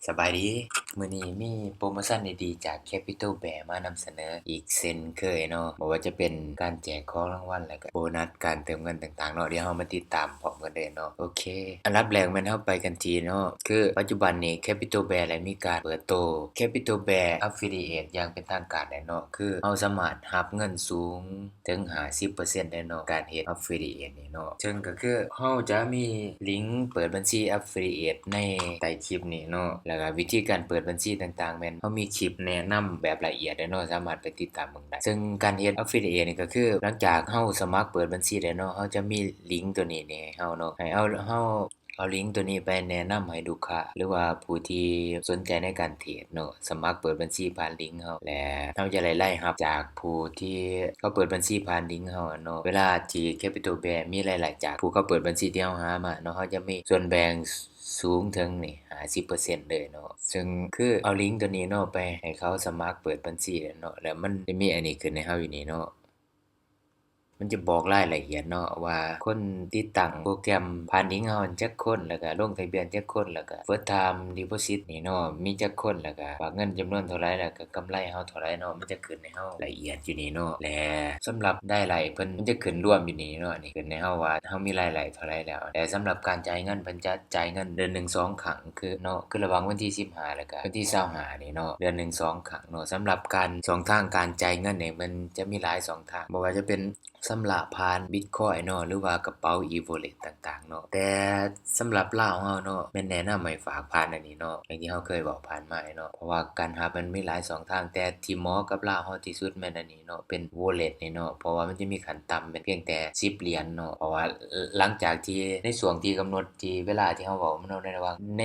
ສະບາຍດີ ມື້ນີ້ມີໂປຣໂມຊັນດີໆຈາກ Capital Bear ມານຳສະເໜີອີກເຊັ່ນເຄີຍເນາະ, ບໍ່ວ່າຈະເປັນການແຈກຂອງລາງວັນ ແລະກະໂບນັດການເຕີມເງິນຕ່າງໆເນາະ. ດຽວເຮົາມາຕິດຕາມພ້ອມກັນເລີຍເນາະ. ໂອເຄ ອັນດັບແລກແມ່ນເຮົາໄປກັນທີ່ເນາະ ຄືປັດຈຸບັນນີ້ Capital Bear ໄດ້ມີການເປີດໂຕ Capital Bear Affiliate ຢ່າງເປັນທາງການແລ້ວເນາະ, ຄືເຮົາສາມາດຮັບເງິນສູງ ເຖິງຫ້າສິບເປີເຊັນເດ້ເນາະ ການເຮັດ Affiliate ນີ້ເນາະ. ເຊິ່ງກໍຄືເຮົາຈະມີລິງເປີດບັນຊີ Affiliate ໃນໃຕ້ຄລິບນີ້ເນາະ, ແລ້ວກໍວິທີການເປີດບັນຊີຕ່າງໆ ແມ່ນເຮົາມີຄລິບແນະນຳແບບລະອຽດເດ້ເນາະ, ສາມາດໄປຕິດຕາມເບິ່ງໄດ້. ເຊິ່ງການເຮັດ Affiliate ນີ້ກໍຄື ຫຼັງຈາກເຮົາສະໝັກເປີດບັນຊີແລ້ວເນາະ, ເຮົາຈະມີລິງໂຕນີ້ໃຫ້ເຮົາເນາະ, ໃຫ້ເຮົາ ເຮົາ ເອົາລິງໂຕນີ້ໄປແນະນຳໃຫ້ລູກຄ້າ ຫຼືວ່າຜູ້ທີ່ສົນໃຈໃນການເທຣດເນາະ, ສະໝັກເປີດບັນຊີຜ່ານລິງເຮົາ ແລະ ເຮົາຈະໄດ້ລາຍຮັບຈາກຜູ້ທີ່ເຂົາເປີດບັນຊີຜ່ານລິງເຮົາເນາະ. ເວລາທີ່ Capital Bear ມີລາຍໄດ້ຈາກຜູ້ເຂົາເປີດບັນຊີທີ່ເຮົາຫາມາເນາະ, ເຮົາຈະມີສ່ວນແບ່ງສູງເຖິງນີ້ ຫ້າສິບເປີເຊັນເລີຍເນາະ. ເຊິ່ງຄືເອົາລິງໂຕນີ້ເນາະໄປໃຫ້ເຂົາສະໝັກເປີດບັນຊີເນາະ, ແລ້ວມັນຈະມີອັນນີ້ຂຶ້ນໃຫ້ເຮົາຢູ່ນີ້ເນາະ. ມັນຈະບອກລາຍລະອຽດເນາະ ວ່າຄົນຕິດຕັ້ງໂປຣແກຣມຜ່ານລິງເຮົາຈັກຄົນ ແລ້ວກະລົງທະບຽນຈັກຄົນ ແລ້ວກະ First Time Deposit ນີ້ເນາະ ມີຈັກຄົນ ແລ້ວກະຝາກເງິນຈຳນວນເທົ່າໃດ ແລ້ວກະກຳໄລເຮົາເທົ່າໃດເນາະ, ມັນຈະຂຶ້ນໃຫ້ເຮົາລະອຽດຢູ່ນີ້ເນາະ. ແລະ ສຳລັບລາຍໄດ້ເພິ່ນ ມັນຈະຂຶ້ນລວມຢູ່ນີ້ເນາະ, ນີ້ຂຶ້ນໃຫ້ເຮົາວ່າເຮົາມີລາຍໄດ້ເທົ່າໃດແລ້ວ. ແລະ ສຳລັບການຈ່າຍເງິນ ເພິ່ນຈະຈ່າຍເງິນເດືອນໜຶ່ງສອງຄັ້ງ ຄືເນາະ ຄືລະຫວ່າງວັນທີສິບຫ້າ ແລ້ວກະວັນທີຊາວຫ້ານີ້ເນາະ, ເດືອນໜຶ່ງສອງຄັ້ງເນາະ. ສຳລັບການ ຊ່ອງທາງການຈ່າຍເງິນນີ້ ມັນຈະມີຫຼາຍຊ່ອງທາງ ບໍ່ວ່າຈະເປັນ ຊຳລະຜ່ານ Bitcoin ເນາະ ຫຼືວ່າກະເປົາ e-wallet ຕ່າງໆເນາະ. ແຕ່ສຳລັບລາວເຮົາເນາະ ແມ່ນແນະນຳໃຫ້ຝາກຜ່ານອັນນີ້ເນາະ, ຢ່າງທີ່ເຮົາເຄີຍເວົ້າຜ່ານມາເນາະ, ເພາະວ່າການຮັບມັນມີຫຼາຍຊ່ອງທາງ, ແຕ່ທີ່ເໝາະກັບລາວເຮົາທີ່ສຸດແມ່ນອັນນີ້ເນາະ ເປັນ wallet ນີ້ເນາະ, ເພາະວ່າມັນຈະມີຂັ້ນຕ່ຳແມ່ນພຽງແຕ່ສິບຫຼຽນເນາະ. ເພາະວ່າຫຼັງຈາກທີ່ໃນຊ່ວງທີ່ກຳນົດ ທີ່ເວລາທີ່ເຮົາເວົ້າມາເນາະ ໃນລະຫວ່າງ ໃນ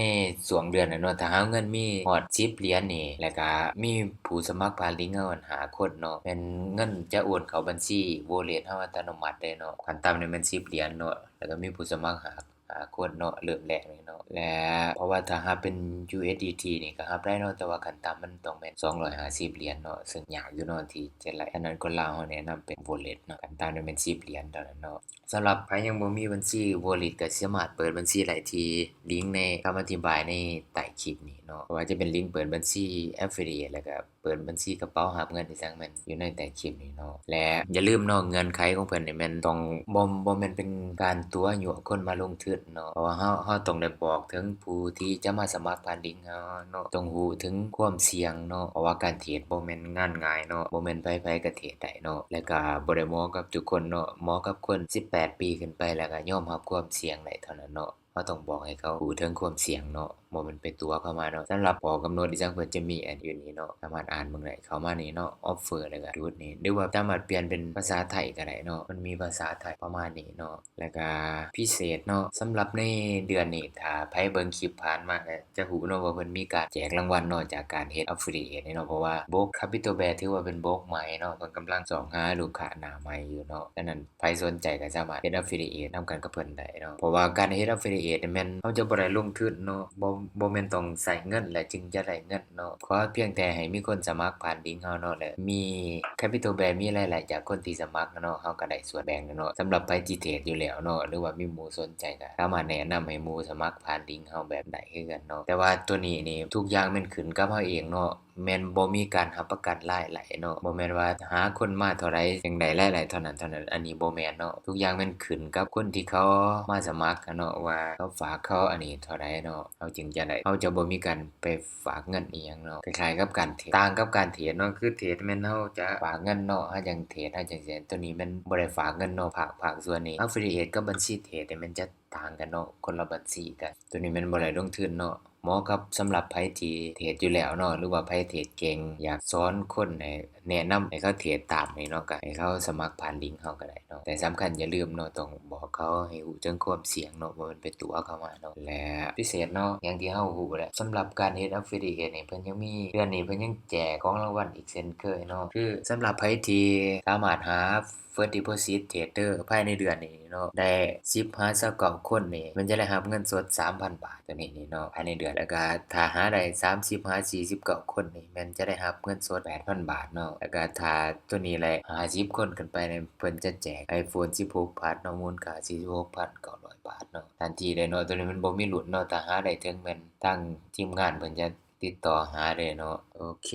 ຊ່ວງເດືອນນັ້ນເນາະ, ຖ້າເຮົາເງິນມີຮອດສິບຫຼຽນນີ້ ແລ້ວກະມີຜູ້ສະໝັກຜ່ານລິງເຮົາຫັ້ນຫ້າຄົນເນາະ, ແມ່ນເງິນຈະໂອນເຂົ້າບັນຊີ wallet ເຮົາອັດຕະໂນມັດເລີຍເນາະ. ຂັ້ນຕ່ຳນີ້ແມ່ນສິບຫຼຽນເນາະ, ແລ້ວກະມີຜູ້ສະໝັກຫ້າ ຫ້າຄົນເນາະ ເລີ່ມແລກນີ້ເນາະ. ແລະ ເພາະວ່າຖ້າຮັບເປັນ USDT ນີ້ກະຮັບໄດ້ເນາະ, ແຕ່ວ່າຂັ້ນຕ່ຳມັນຕ້ອງແມ່ນສອງຮ້ອຍຫ້າສິບຫຼຽນເນາະ, ເຊິ່ງຍາກຢູ່ເນາະທີ່ຈະໄດ້. ສະນັ້ນຄົນລາວເຮົາແນະນຳເປັນ wallet ເນາະ, ຂັ້ນຕ່ຳນີ້ແມ່ນສິບຫຼຽນເທົ່ານັ້ນເນາະ. ສຳລັບໃຜຍັງບໍ່ມີບັນຊີ wallet ກໍສາມາດເປີດບັນຊີໄດ້ທີ່ລິງໃນຄຳອະທິບາຍໃນໃຕ້ຄລິບນີ້ເນາະ, ບໍ່ວ່າຈະເປັນລິງເປີດບັນຊີ affiliate ແລ້ວກໍເປີດບັນຊີກະເປົາຮັບເງິນອີ່ຫຍັງ ແມ່ນຢູ່ໃນໃຕ້ຄລິບນີ້ເນາະ. ແລະ ຢ່າລືມເນາະ ເງື່ອນໄຂຂອງເພິ່ນນີ້ແມ່ນຕ້ອງ ບໍ່ ບໍ່ແມ່ນເປັນການຕົວະຍົວະຄົນມາລົງທຶນເນາະ, ເພາະວ່າເຮົາ ເຮົາຕ້ອງໄດ້ບອກເຖິງຜູ້ທີ່ຈະມາສະໝັກຜ່ານລິງເຮົາເນາະ, ຕ້ອງຮູ້ເຖິງຄວາມສ່ຽງເນາະ, ເພາະວ່າການເທຣດບໍ່ແມ່ນງານງ່າຍເນາະ, ບໍ່ແມ່ນໃຜໆກໍເທຣດໄດ້ເນາະ, ແລະ ກໍບໍ່ໄດ້ເໝາະກັບທຸກຄົນເນາະ, ເໝາະກັບຄົນສິບແປດປີຂຶ້ນໄປ ແລ້ວກໍຍອມຮັບຄວາມສ່ຽງໄດ້ເທົ່ານັ້ນເນາະ. ເຮົາຕ້ອງບອກໃຫ້ເຂົາຮູ້ເຖິງຄວາມສ່ຽງເນາະ, ບໍ່ແມ່ນໄປຕົວະເຂົາມາເນາະ. ສຳລັບຂໍ້ກຳນົດອີ່ຫຍັງ ເພິ່ນຈະມີອັນຢູ່ນີ້ເນາະ, ສາມາດອ່ານເບິ່ງໄດ້. ເຂົ້າມານີ້ເນາະ offer ແລ້ວກໍຈຸດນີ້ ຫຼືວ່າສາມາດປ່ຽນເປັນພາສາໄທກໍໄດ້ເນາະ, ມັນມີພາສາໄທປະມານນີ້ເນາະ. ແລ້ວກໍພິເສດເນາະ, ສຳລັບໃນເດືອນນີ້ ຖ້າໃຜເບິ່ງຄລິບຜ່ານມາກໍຈະຮູ້ເນາະວ່າເພິ່ນມີການແຈກລາງວັນເນາະ ຈາກການເຮັດ affiliate ນີ້ເນາະ, ເພາະວ່າບົກ Capital Bear ຖືວ່າເປັນບົກໃໝ່ເນາະ, ເພິ່ນກຳລັງຊອກຫາລູກຄ້າໜ້າໃໝ່ຢູ່ເນາະ. ສະນັ້ນ ໃຜສົນໃຈກໍສາມາດເຮັດ affiliate ນຳກັນກັບເພິ່ນໄດ້ເນາະ, ເພາະວ່າການເຮັດ affiliate ນີ້ແມ່ນເຮົາຈະບໍ່ໄດ້ລົງທຶນເນາະ, ບໍ່ ບໍ່ແມ່ນຕ້ອງໃຊ້ເງິນແລ້ວຈຶ່ງຈະໄດ້ເງິນເນາະ, ຂໍພຽງແຕ່ໃຫ້ມີຄົນສະໝັກຜ່ານລິງເຮົາເນາະ ແລະ ມີ Capital Bear ມີລາຍໄດ້ຈາກຄົນທີ່ສະໝັກເນາະ, ເຮົາກໍໄດ້ສ່ວນແບ່ງເນາະ. ສຳລັບໃຜທີ່ເທຣດຢູ່ແລ້ວເນາະ ຫຼືວ່າມີໝູ່ສົນໃຈ ກໍສາມາດແນະນຳໃຫ້ໝູ່ສະໝັກຜ່ານລິງເຮົາແບບໃດຄືກັນເນາະ, ແຕ່ວ່າໂຕນີ້ນີ້ທຸກຢ່າງແມ່ນຂຶ້ນກັບເຮົາເອງເນາະ. ແມ່ນບໍ່ມີການຮັບປະກັນລາຍໄດ້ເນາະ, ບໍ່ແມ່ນວ່າຫາຄົນມາເທົ່າໃດຈຶ່ງໄດ້ລາຍໄດ້ເທົ່ານັ້ນເທົ່ານັ້ນ, ອັນນີ້ບໍ່ແມ່ນເນາະ. ທຸກຢ່າງແມ່ນຂຶ້ນກັບຄົນທີ່ເຂົາມາສະໝັກເນາະ ວ່າເຂົາຝາກເຂົາອັນນີ້ເທົ່າໃດເນາະ, ເຮົາຈຶ່ງຈະໄດ້, ເຮົາຈະບໍ່ມີການໄປຝາກເງິນອີ່ຫຍັງເນາະ. ຄ້າຍໆກັບການເທຣດ, ຕ່າງກັບການເທຣດເນາະ, ຄືເທຣດແມ່ນເຮົາຈະຝາກເງິນເນາະ, ເຮົາຈັ່ງເທຣດ ເຮົາຈັ່ງເຮັດ. ໂຕນີ້ແມ່ນບໍ່ໄດ້ຝາກເງິນເນາະ, ພາກ ພາກສ່ວນນີ້ affiliate ກັບບັນຊີເທຣດນີ້ແມ່ນຈະ ຕ່າງກັນເນາະ, ຄົນລະບັນຊີກັນ. ໂຕນີ້ແມ່ນບໍ່ໄດ້ລົງທຶນເນາະ, ເໝາະກັບສຳລັບໃຜທີ່ເທຣດຢູ່ແລ້ວເນາະ ຫຼືວ່າໃຜເທຣດເກັ່ງ ຢາກສອນຄົນໃຫ້ ແນະນຳໃຫ້ເຂົາເທຣດຕາມນີ້ເນາະ, ກໍໃຫ້ເຂົາສະໝັກຜ່ານລິງເຮົາກໍໄດ້ເນາະ. ແຕ່ສຳຄັນຢ່າລືມເນາະ, ຕ້ອງບອກເຂົາໃຫ້ຮູ້ເຖິງຄວາມສ່ຽງເນາະ, ບໍ່ແມ່ນໄປຕົວະເຂົາມາເນາະ. ແລະ ພິເສດເນາະ, ຢ່າງທີ່ເຮົາຮູ້ແຫຼະ, ສຳລັບການເຮັດ affiliate ນີ້ ເພິ່ນຍັງມີ ເດືອນນີ້ເພິ່ນຍັງແຈກຂອງລາງວັນອີກເຊັ່ນເຄີຍເນາະ, ຄືສຳລັບໃຜທີ່ສາມາດຫາ First Deposit Trader ພາຍໃນເດືອນນີ້ເນາະ ໄດ້ສິບຫາຊາວເກົ້າ ຄົນນີ້ ແມ່ນຈະໄດ້ຮັບເງິນສົດສາມພັນບາດ ຕົວນີ້ນີ້ເນາະ ພາຍໃນເດືອນ. ແລ້ວກໍຖ້າຫາໄດ້ສາມສິບຫາສີ່ສິບເກົ້າຄົນນີ້ ແມ່ນຈະໄດ້ຮັບເງິນສົດແປດພັນບາດເນາະ. ແລ້ວກໍຖ້າຕົວນີ້ໄດ້ຫ້າສິບຄົນຂຶ້ນໄປນີ້ ເພິ່ນຈະແຈກ iPhone ສິບຫົກ Plus ເນາະ ມູນຄ່າສີ່ສິບຫົກພັນເກົ້າຮ້ອຍບາດເນາະ ທັນທີເລີຍເນາະ. ຕົວນີ້ມັນບໍ່ມີລຸ້ນເນາະ ຖ້າຫາໄດ້ເຖິງແມ່ນທາງທີມງານເພິ່ນຈະ ຕິດຕໍ່ຫາເລີຍເນາະ. ໂອເຄ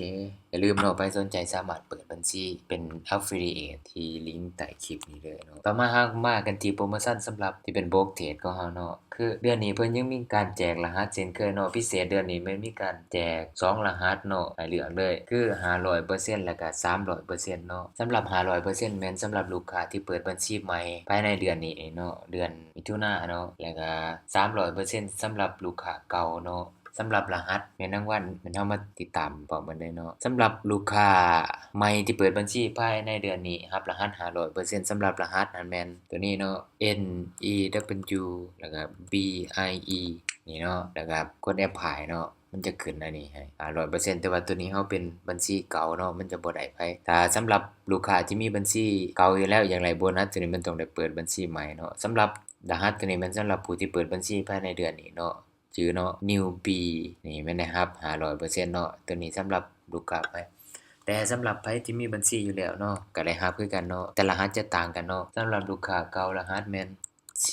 ຢ່າລືມເນາະ ໃຜສົນໃຈສາມາດເປີດບັນຊີເປັນ affiliate ທີ່ລິງໃຕ້ຄລິບນີ້ເລີຍເນາະ. ຕໍ່ມາເຮົາມາກັນທີ່ໂປຣໂມຊັນສຳລັບທີ່ເປັນໂບກເທຣດຂອງເຮົາເນາະ. ຄືເດືອນນີ້ເພິ່ນຍັງມີການແຈກລະຫັດເຊັ່ນເຄີຍເນາະ. ພິເສດເດືອນນີ້ແມ່ນມີການແຈກສອງລະຫັດເນາະ ໃຫ້ເລືອກເລີຍ ຄືຫ້າຮ້ອຍເປີເຊັນ ແລ້ວກະສາມຮ້ອຍເປີເຊັນເນາະ. ສຳລັບຫ້າຮ້ອຍເປີເຊັນແມ່ນສຳລັບລູກຄ້າທີ່ເປີດບັນຊີໃໝ່ພາຍໃນເດືອນນີ້ເນາະ ເດືອນມິຖຸນາເນາະ ແລ້ວກະສາມຮ້ອຍເປີເຊັນສຳລັບລູກຄ້າເກົ່າເນາະ. ສຳລັບລະຫັດເງິນລາງວັນ ແມ່ນເຮົາມາຕິດຕາມພ້ອມກັນເລີຍເນາະ. ສຳລັບລູກຄ້າໃໝ່ທີ່ເປີດບັນຊີພາຍໃນເດືອນນີ້ ຮັບລະຫັດຫ້າຮ້ອຍເປີເຊັນ. ສຳລັບລະຫັດນັ້ນແມ່ນຕົວນີ້ເນາະ N E W ແລ້ວກໍ B I E ນີ້ເນາະ ແລ້ວກໍກົດ Apply ເນາະ ມັນຈະຂຶ້ນອັນນີ້ໃຫ້ຫ້າຮ້ອຍເປີເຊັນ. ແຕ່ວ່າຕົວນີ້ເຮົາເປັນບັນຊີເກົ່າເນາະ ມັນຈະບໍ່ໄດ້ໃຜ. ຖ້າສຳລັບລູກຄ້າທີ່ມີບັນຊີເກົ່າຢູ່ແລ້ວ ຢາກໄດ້ໂບນັດຕົວນີ້ ມັນຕ້ອງໄດ້ເປີດບັນຊີໃໝ່ເນາະ. ສຳລັບລະຫັດຕົວນີ້ແມ່ນສຳລັບຜູ້ທີ່ເປີດບັນຊີພາຍໃນເດືອນນີ້ເນາະ. ຈື່ເນາະ Newbie ນີ້ແມ່ນໄດ້ຮັບຫ້າຮ້ອຍເປີເຊັນເນາະ. ຕົວນີ້ສຳລັບລູກຄ້າໃໝ່ ແຕ່ສຳລັບໃຜທີ່ມີບັນຊີຢູ່ແລ້ວເນາະ ກໍໄດ້ຮັບຄືກັນເນາະ ແຕ່ລະຫັດຈະຕ່າງກັນເນາະ. ສຳລັບລູກຄ້າເກົ່າລະຫັດແມ່ນ C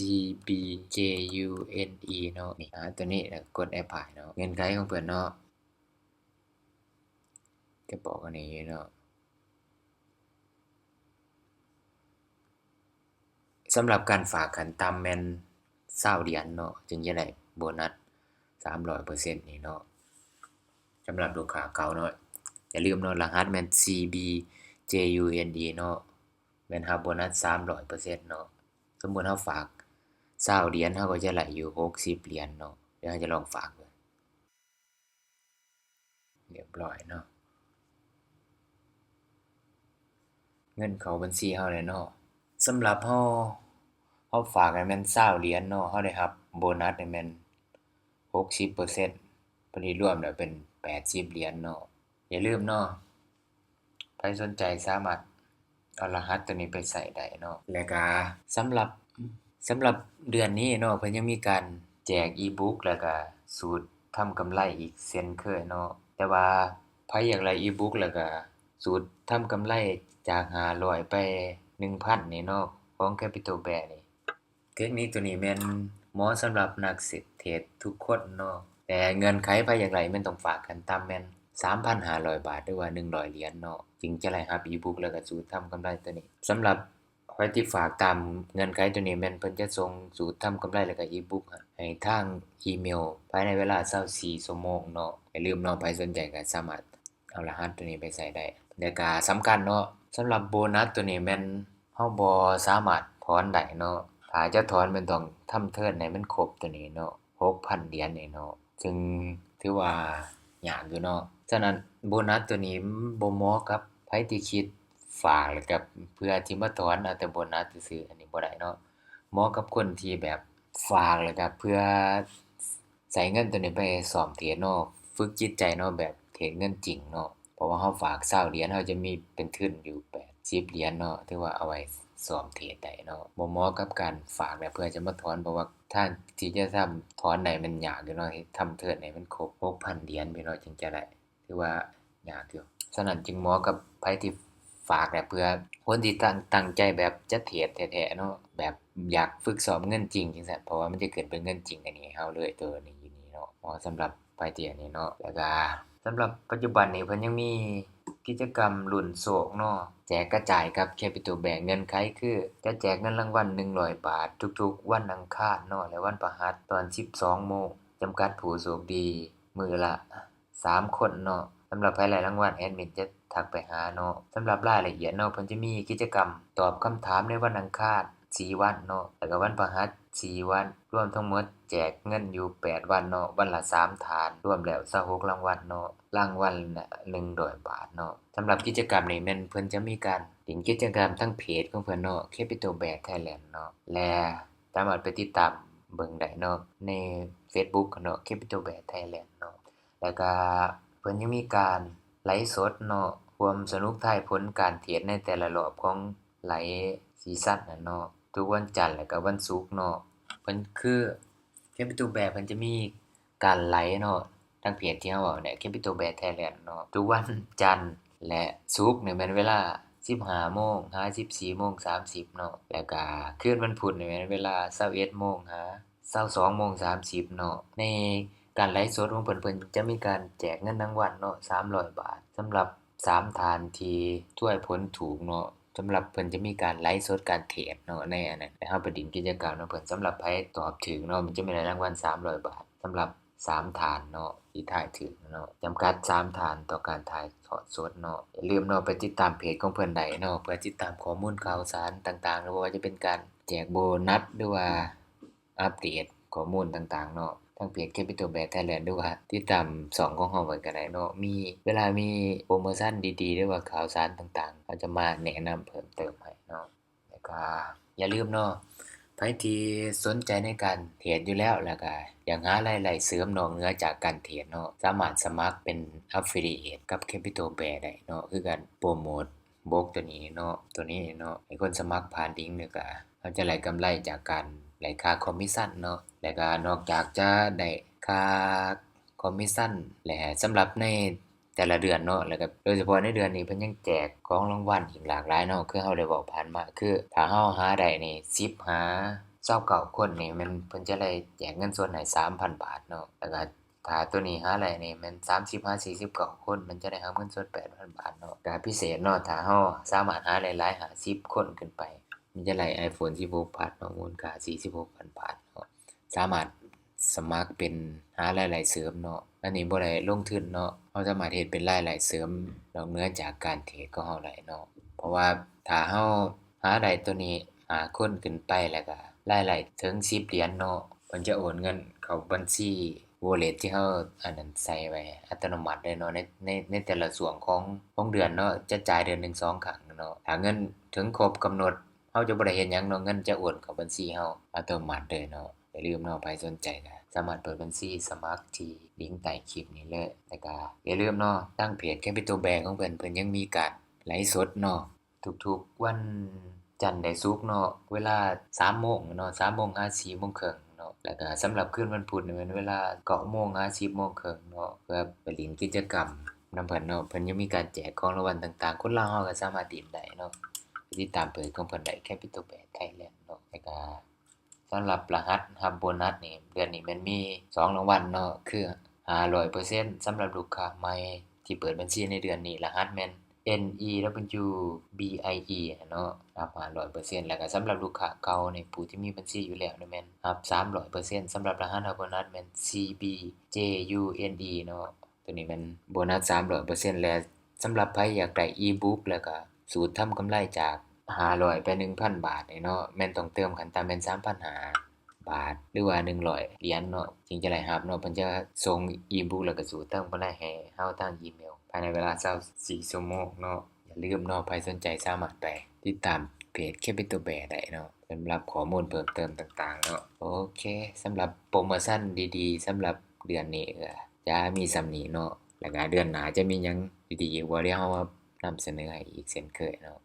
B J U N E ເນາະ. ນີ້ ລະຫັດຕົວນີ້ ແລ້ວກໍກົດ Apply ເນາະ. ເງື່ອນໄຂຂອງເພິ່ນເນາະ ຈະບອກອັນນີ້ຢູ່ເນາະ. ສຳລັບການຝາກຂັ້ນຕ່ຳແມ່ນຊາວຫຼຽນເນາະ ຈຶ່ງຈະໄດ້ໂບນັດສາມຮ້ອຍເປີເຊັນນີ້ເນາະ ສຳລັບລູກຄ້າເກົ່າເນາະ. ຢ່າລືມເນາະ ລະຫັດແມ່ນ C B J U N E ເນາະ ແມ່ນຮັບໂບນັດສາມຮ້ອຍເປີເຊັນເນາະ. ສົມມຸດເຮົາຝາກຊາວຫຼຽນ ເຮົາກໍຈະໄດ້ຢູ່ຫົກສິບຫຼຽນເນາະ. ດຽວເຮົາຈະລອງຝາກເບິ່ງ. ຮຽບຮ້ອຍເນາະ ເງິນເຂົ້າບັນຊີເຮົາແລ້ວເນາະ. ສຳລັບເຮົາ ເຮົາຝາກໃຫ້ແມ່ນຊາວຫຼຽນເນາະ ເຮົາໄດ້ຮັບໂບນັດໃຫ້ແມ່ນຫົກສິບເປີເຊັນ ພໍດີລວມແລ້ວເປັນແປດສິບຫຼຽນເນາະ. ຢ່າລືມເນາະ ໃຜສົນໃຈສາມາດເອົາລະຫັດຕົວນີ້ໄປໃຊ້ໄດ້ເນາະ. ແລ້ວກະສຳລັບ ສຳລັບເດືອນນີ້ເນາະ ເພິ່ນຍັງມີການແຈກອີບຸກ ແລ້ວກະສູດທຳກຳໄລອີກເຊັ່ນເຄີຍເນາະ. ແຕ່ວ່າໃຜຢາກໄດ້ອີບຸກ ແລ້ວກະສູດທຳກຳໄລຈາກຫ້າຮ້ອຍໄປໜຶ່ງພັນນີ້ເນາະ ຂອງ Capital Bear ນີ້ ເທັກນິກຕົວນີ້ແມ່ນເໝາະສຳລັບນັກເທຣດທຸກຄົນເນາະ ແຕ່ເງື່ອນໄຂໃຜຢາກໄດ້ແມ່ນຕ້ອງຝາກຂັ້ນຕ່ຳແມ່ນສາມພັນຫ້າຮ້ອຍບາດ ຫຼືວ່າໜຶ່ງຮ້ອຍຫຼຽນເນາະ ຈຶ່ງຈະໄດ້ຮັບອີບຸກ ແລ້ວກໍສູດທຳກຳໄລຕົວນີ້. ສຳລັບໃຜທີ່ຝາກຕາມເງື່ອນໄຂຕົວນີ້ ແມ່ນເພິ່ນຈະສົ່ງສູດທຳກຳໄລ ແລ້ວກໍອີບຸກໃຫ້ທາງອີເມວພາຍໃນເວລາຊາວສີ່ຊົ່ວໂມງເນາະ. ຢ່າລືມເນາະ ໃຜສົນໃຈກໍສາມາດ ເອົາລະຫັດຕົວນີ້ໄປໃຊ້ໄດ້. ແລ້ວກະສຳຄັນເນາະ ສຳລັບໂບນັດຕົວນີ້ແມ່ນເຮົາບໍ່ສາມາດຖອນໄດ້ເນາະ. ຖ້າຈະຖອນແມ່ນຕ້ອງທຳເທີນໃຫ້ມັນຄົບຕົວນີ້ເນາະ ຫົກພັນຫຼຽນນີ້ເນາະ ຊຶ່ງຖືວ່າຍາກຢູ່ເນາະ. ສະນັ້ນໂບນັດຕົວນີ້ມັນບໍ່ເໝາະກັບໃຜທີ່ຄິດຝາກ ແລ້ວກະເພື່ອທີ່ມາຖອນເອົາແຕ່ໂບນັດຊື່ໆ ອັນນີ້ບໍ່ໄດ້ເນາະ. ເໝາະກັບຄົນທີ່ແບບຝາກ ແລ້ວກະເພື່ອ ໃຊ້ເງິນຕົວນີ້ໄປຊ້ອມເທຣດເນາະ ຝຶກຈິດໃຈເນາະ ແບບເທຣດເງິນຈິງເນາະ. ເພາະວ່າເຮົາຝາກຊາວຫຼຽນ ເຮົາຈະມີເປັນທຶນຢູ່ແປດສິບຫຼຽນເນາະ ຖືວ່າເອົາໄວ້ຊ້ອມເທຣດໄດ້ເນາະ. ບໍ່ເໝາະກັບການຝາກ ແລະ ເພື່ອຈະມາຖອນ ເພາະວ່າທາງທີ່ຈະທຳຖອນໄດ້ມັນຍາກຢູ່ເນາະ ເຮັດທຳເທີນໃຫ້ມັນຄົບຫົກພັນຫຼຽນພີ່ນ້ອງ ຈຶ່ງຈະໄດ້ ຖືວ່າຍາກຢູ່. ສະນັ້ນຈຶ່ງເໝາະກັບໃຜທີ່ຝາກແບບເພື່ອຄົນທີ່ຕັ້ງ ຕັ້ງໃຈແບບຈະເທຣດແທ້ໆເນາະ ແບບຢາກຝຶກຊ້ອມເງິນຈິງຈັ່ງຊັ້ນ ເພາະວ່າມັນຈະຂຶ້ນເປັນເງິນຈິງອັນນີ້ໃຫ້ເຮົາເລີຍ ໂຕນີ້ຢູ່ນີ້ເນາະ ເໝາະສຳລັບໃຜທີ່ອັນນີ້ເນາະ. ແລ້ວກະສຳລັບປັດຈຸບັນນີ້ເພິ່ນຍັງມີກິດຈະກຳລຸ້ນໂຊກເນາະ ແຈກກະຈາຍກັບ Capital Bank ເງື່ອນໄຂຄືຈະແຈກເງິນລາງວັນໜຶ່ງຮ້ອຍບາດທຸກໆວັນອັງຄານເນາະ ແລະ ວັນພະຫັດຕອນສິບສອງໂມງ ຈຳກັດຜູ້ໂຊກດີມື້ລະ ສາມຄົນເນາະ. ສຳລັບໃຜໄດ້ລາງວັນ ແອດມິນຈະທັກໄປຫາເນາະ. ສຳລັບລາຍລະອຽດເນາະ ເພິ່ນຈະມີກິດຈະກຳຕອບຄຳຖາມໃນວັນອັງຄານສີ່ວັນເນາະ ແລ້ວກະວັນພະຫັດສີ່ວັນ ລວມທັງໝົດແຈກເງິນຢູ່ແປດວັນເນາະ ວັນລະສາມທ່ານ ລວມແລ້ວຊາວຫົກລາງວັນເນາະ ລາງວັນລະໜຶ່ງຮ້ອຍບາດເນາະ. ສຳລັບກິດຈະກຳນີ້ແມ່ນເພິ່ນຈະມີການຫຼິ້ນກິດຈະກຳທາງເພຈຂອງເພິ່ນເນາະ Capital Bear Thailand ເນາະ ແລະ ສາມາດໄປຕິດຕາມເບິ່ງໄດ້ເນາະ ໃນ Facebook ເນາະ Capital Bear Thailand ເນາະ. ແລ້ວກະເພິ່ນຍັງມີການໄລຟ໌ສົດເນາະ ຮ່ວມສະໜຸກທາຍຜົນການເທຣດໃນແຕ່ລະລອບຂອງໄລຟ໌ຊີຊັນນັ້ນເນາະ ທຸກວັນຈັນ ແລ້ວກະວັນສຸກເນາະ. ເພິ່ນ ມັນຄື Capital Bear ເພິ່ນຈະມີການໄລເນາະ ທາງເພຈທີ່ເຮົາເວົ້ານີ້ Capital Bear Thailand ເນາະ ທຸກວັນຈັນ ແລະ ສຸກນີ້ແມ່ນເວລາສິບຫ້າໂມງຫາສິບສີ່ໂມງສາມສິບເນາະ ແລ້ວກະຄືນວັນພຸດນີ້ແມ່ນເວລາຊາວເອັດໂມງຫາຊາວສອງໂມງສາມສິບເນາະ. ໃນການໄລຟ໌ສົດຂອງເພິ່ນ ເພິ່ນຈະມີການແຈກເງິນລາງວັນເນາະ ສາມຮ້ອຍບາດ ສຳລັບສາມທ່ານທີ່ທວາຍຜົນຖືກເນາະ. ສຳລັບເພິ່ນຈະມີການໄລຟ໌ສົດການເທຣດເນາະ ໃນອັນນັ້ນ ໃຫ້ເຮົາໄປຫຼິ້ນກິດຈະກຳນຳເພິ່ນ. ສຳລັບໃຜຕອບຖືກເນາະ ມັນຈະມີລາຍລາງວັນສາມຮ້ອຍບາດ ສຳລັບສາມທ່ານເນາະ ທີ່ທາຍຖືກເນາະ ຈຳກັດສາມທ່ານຕໍ່ການຖ່າຍທອດສົດເນາະ. ຢ່າລືມເນາະ ໄປຕິດຕາມເພຈຂອງເພິ່ນໄດ້ເນາະ ເພື່ອຕິດຕາມຂໍ້ມູນຂ່າວສານຕ່າງໆ ຫຼືວ່າຈະເປັນການແຈກໂບນັດ ຫຼືວ່າອັບເດດຂໍ້ມູນຕ່າງໆເນາະ ທາງເພຈ Capital Bear Thailand ຫຼືວ່າຕິດຕາມຊ່ອງຂອງເຮົາໄວ້ກໍໄດ້ເນາະ. ມີ ເວລາມີໂປຣໂມຊັນດີໆ ຫຼືວ່າຂ່າວສານຕ່າງໆ ເຮົາຈະມາແນະນຳເພີ່ມເຕີມໃຫ້ເນາະ. ແລ້ວກະຢ່າລືມເນາະ ໃຜທີ່ສົນໃຈໃນການເທຣດຢູ່ແລ້ວ ແລ້ວກະຢາກຫາລາຍໄດ້ເສີມນອກເໜືອຈາກການເທຣດເນາະ ສາມາດສະໝັກເປັນ Affiliate ກັບ Capital Bear ໄດ້ເນາະ ຄືການໂປຣໂມດບົກໂຕນີ້ເນາະ ໂຕນີ້ເນາະ ໃຫ້ຄົນສະໝັກຜ່ານລິງ ແລ້ວກະເຮົາຈະໄດ້ກຳໄລຈາກການໄດ້ຄ່າຄອມມິດຊັນເນາະ. ແລ້ວກະນອກຈາກຈະໄດ້ຄ່າຄອມມິດຊັນ ແລະ ສຳລັບໃນ ແຕ່ລະເດືອນເນາະ ແລ້ວກໍໂດຍສະເພາະໃນເດືອນນີ້ເພິ່ນຍັງແຈກຂອງລາງວັນອີກຫຼາກຫຼາຍເນາະ ຄືເຮົາໄດ້ເວົ້າຜ່ານມາ ຄືຖ້າເຮົາຫາໄດ້ນີ້ສິບຫາຊາວເກົ້າຄົນນີ້ ແມ່ນເພິ່ນຈະໄດ້ແຈກເງິນສົດໃຫ້ສາມພັນບາດເນາະ ແລ້ວກໍຖ້າໂຕນີ້ຫາໄດ້ນີ້ແມ່ນສາມສິບຫາສີ່ສິບເກົ້າຄົນ ມັນຈະໄດ້ຮັບເງິນສົດແປດພັນບາດເນາະ. ກໍພິເສດເນາະ ຖ້າເຮົາສາມາດຫາໄດ້ຫຼາຍຫ້າສິບຄົນຂຶ້ນໄປ ມັນຈະໄດ້ iPhone ສິບຫົກ Plus ເນາະ ມູນຄ່າສີ່ສິບຫົກພັນບາດເນາະ. ສາມາດສະໝັກເປັນຫາລາຍໄດ້ເສີມເນາະ ອັນນີ້ບໍ່ໄດ້ລົງທຶນເນາະ ເຮົາສາມາດເຮັດເປັນລາຍໄດ້ເສີມນອກເໜືອຈາກການເທຣດຂອງເຮົາໄດ້ເນາະ. ເພາະວ່າຖ້າເຮົາຫາໄດ້ໂຕນີ້ຫ້າຄົນຂຶ້ນໄປ ແລ້ວກະລາຍໄດ້ເຖິງສິບຫຼຽນເນາະ ເພິ່ນຈະໂອນເງິນເຂົ້າບັນຊີ wallet ທີ່ເຮົາອັນນັ້ນໃສ່ໄວ້ອັດຕະໂນມັດເລີຍເນາະ ໃນ ໃນ ໃນແຕ່ລະຊ່ວງຂອງ ຂອງເດືອນເນາະ ຈະຈ່າຍເດືອນໜຶ່ງສອງຄັ້ງເນາະ. ຖ້າເງິນເຖິງຄົບກຳນົດ ເຮົາຈະບໍ່ໄດ້ເຮັດຫຍັງເນາະ ເງິນຈະໂອນເຂົ້າບັນຊີເຮົາອັດຕະໂນມັດເລີຍເນາະ. ຢ່າລືມເນາະ ໃຜສົນໃຈກໍສາມາດເປີດບັນຊີສະໝັກທີ່ລິງໃຕ້ຄລິບນີ້ເລີຍ. ແລ້ວກໍຢ່າລືມເນາະ ທາງເພຈ Capital Bear ຂອງເພິ່ນ ເພິ່ນຍັງມີການໄລຟ໌ສົດເນາະ ທຸກໆວັນຈັນ ແລະ ສຸກເນາະ ເວລາສາມໂມງເນາະ ສາມໂມງຫາສີ່ໂມງເຄິ່ງເນາະ. ແລ້ວກໍສຳລັບຄືນວັນພຸດນີ້ແມ່ນເວລາເກົ້າໂມງຫາສິບໂມງເຄິ່ງເນາະ ເພື່ອໄປຫຼິ້ນກິດຈະກຳນຳເພິ່ນເນາະ. ເພິ່ນຍັງມີການແຈກຂອງລາງວັນຕ່າງໆ ຄົນລາວເຮົາກໍສາມາດຫຼິ້ນໄດ້ເນາະ. ຕິດຕາມເພຈຂອງເພິ່ນໄດ້ Capital Bear Thailand ເນາະ. ແລ້ວກໍ ສຳລັບລະຫັດຮັບໂບນັດນີ້ ເດືອນນີ້ແມ່ນມີສອງລາງວັນເນາະ ຄືຫ້າຮ້ອຍເປີເຊັນສຳລັບລູກຄ້າໃໝ່ທີ່ເປີດບັນຊີໃນເດືອນນີ້ ລະຫັດແມ່ນ NEWBIE ເນາະ ຮັບຫ້າຮ້ອຍເປີເຊັນ ແລ້ວກໍສຳລັບລູກຄ້າເກົ່ານີ້ ຜູ້ທີ່ມີບັນຊີຢູ່ແລ້ວນີ້ແມ່ນຮັບສາມຮ້ອຍເປີເຊັນ ສຳລັບລະຫັດຮັບໂບນັດແມ່ນ CBJUNE ເນາະ. ໂຕນີ້ແມ່ນໂບນັດສາມຮ້ອຍເປີເຊັນ ແລະ ສຳລັບໃຜຢາກໄດ້ອີບຸກ ແລ້ວກະສູດທຳກຳໄລຈາກຫ້າຮ້ອຍໄປໜຶ່ງພັນບາດນີ້ເນາະ ແມ່ນຕ້ອງເຕີມຂັ້ນຕ່ຳແມ່ນສາມພັນຫ້າບາດ ຫຼືວ່າໜຶ່ງຮ້ອຍຫຼຽນເນາະ ຈຶ່ງຈະໄດ້ຮັບເນາະ. ເພິ່ນຈະສົ່ງອີບຸກ ແລ້ວກະສູດທຳກຳໄລໃຫ້ເຮົາທາງອີເມວພາຍໃນເວລາຊາວສີ່ຊົ່ວໂມງເນາະ. ຢ່າລືມເນາະ ໃຜສົນໃຈສາມາດໄປຕິດຕາມເພຈ Capital Bear ໄດ້ເນາະ ສຳລັບຂໍ້ມູນເພີ່ມເຕີມຕ່າງໆເນາະ. ໂອເຄ ສຳລັບໂປຣໂມຊັນດີໆ ສຳລັບເດືອນນີ້ກະຈະມີສ່ຳນີ້ເນາະ ແລ້ວກະເດືອນໜ້າຈະມີຫຍັງດີໆອີກບໍ່ ດຽວເຮົາມານຳສະເໜີໃຫ້ອີກເຊັ່ນເຄີຍເນາະ.